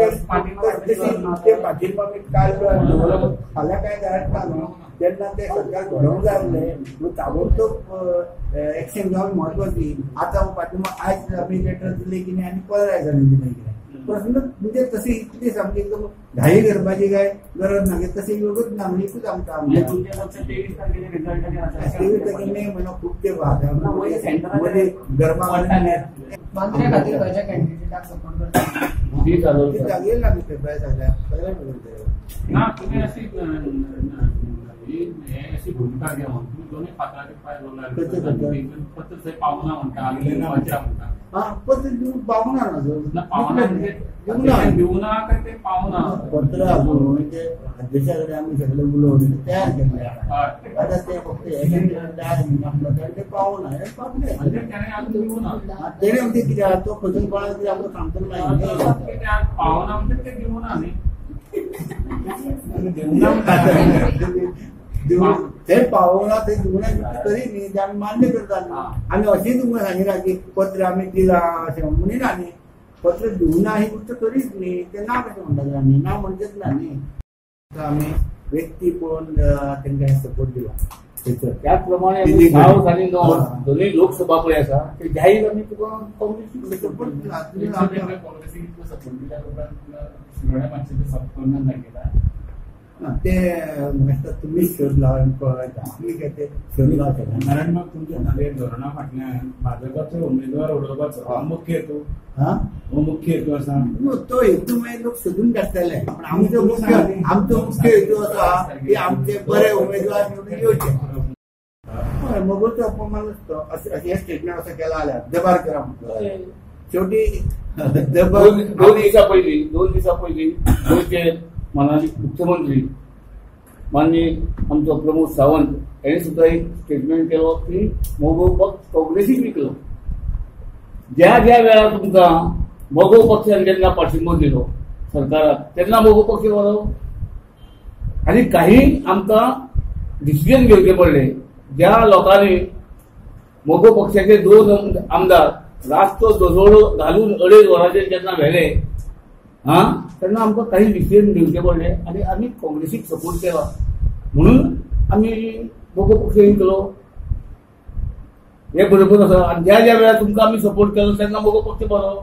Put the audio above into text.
ते पाठिंबा आमी काल फाल्यां काय धाडटा न्हू तेन्ना ते सरकार घडोवंक जाय आसलें म्हणून ताबडतोब एक्शन घेवप म्हत्वाची. आतां पाठिंबा आयज आमी लेटर दिले की आनी 15 दिसांनी दिले कितें प्रश्न म्हणजे तशी इतली सामकी एकदम घाई करपाची काय गरज ना, तशें योगच ना म्हणजे एकूच आमकां 23 तारखेर म्हणून खूब ते मदीं गरमा ना आमी पेपर सगळ्या सगळ्या ना तुमी अशी अशी भुमिका घेवन तुमी दोनूय फातराचेर पांय दवरला, पत्र थंय पावना म्हणटा म्हणटा पत्र दिवंक पावना ना पावना म्हणजे दिवना काय ते पावना पत्र अजून ते अध्यक्षा कडेन आमी सगळे उलोवन तयार केल्ले आतां ते फक्त तयार ते पावना हे पावले म्हणजे तेणें अजून दिवना तेणें म्हणजे कितें तो खंयसून कोणाक कितें आमकां सांगतलो मागीर पावना म्हणजे ते दिवना न्ही ते पावना ते दिवना तरी न्ही ते आमी मान्य करता न्ही. आमी अशें तुमकां सांगिना की पत्र आमी दिलां अशें म्हणिना न्ही, पत्र दिवना ही गोश्ट करीच न्ही, ते ना कशें म्हणटा आमी ना म्हणचेच ना न्ही. आमी व्यक्ती पळोवन तांकां सपोर्ट दिला. त्याच प्रमाणे सावथ आनी नॉर्थ दोनूय लोकसभा पळय आसा ते जाहीर आमी तुका काँग्रेसीक सपोर्ट दिला. काँग्रेसीक इतलो सपोर्ट दिल्या उपरांत शिरोड्या मातशें ते सपोर्ट दाखयता ते म्हाका तुमी शोध लावन कळटा आमी काय ते शोध लावचे. कारण मग तुमच्या नव्या धोरणा फाटल्यान भाजपाचो उमेदवार उडोवपाचो मुख्य हेतू हो मुख्य हेतू आसा तो हेतू मागीर लोक सोदून काडटले, पण आमचो मुख्य हेतू आसा की आमचे बरे उमेदवार निवडून येवचे. मगोचो अपमान आसतो अशें हें स्टेटमेंट असं केलां जाल्यार दबार करा म्हटलं शेवटी दोन दिसां पयलीं गोंयचे माननीय मुख्यमंत्री माननीय आमचो प्रमोद सावंत हेणी सुद्दां एक स्टेटमेंट केलो की मगो पक्ष काँग्रेसीक विकलो. ज्या ज्या वेळार तुमकां मगो पक्षान जेन्ना पाठिंबो दिलो सरकाराक तेन्ना मगो पक्ष बरो आनी काही आमकां डिसिजन घेवचे पडले. ज्या लोकांनी मगो पक्षाचे 2 आमदार रातचो दजोडो घालून 2.5 वरांचेर जेन्ना व्हेले हा तेन्ना आमकां काही डिसिजन घेवचे पडले आनी आमी काँग्रेसीक सपोर्ट केला म्हणून आमी मगो पक्ष जिखलो. हे बरोबर आसा. आनी ज्या ज्या वेळार तुमकां आमी सपोर्ट केलो तेन्ना मगो पक्ष बरो.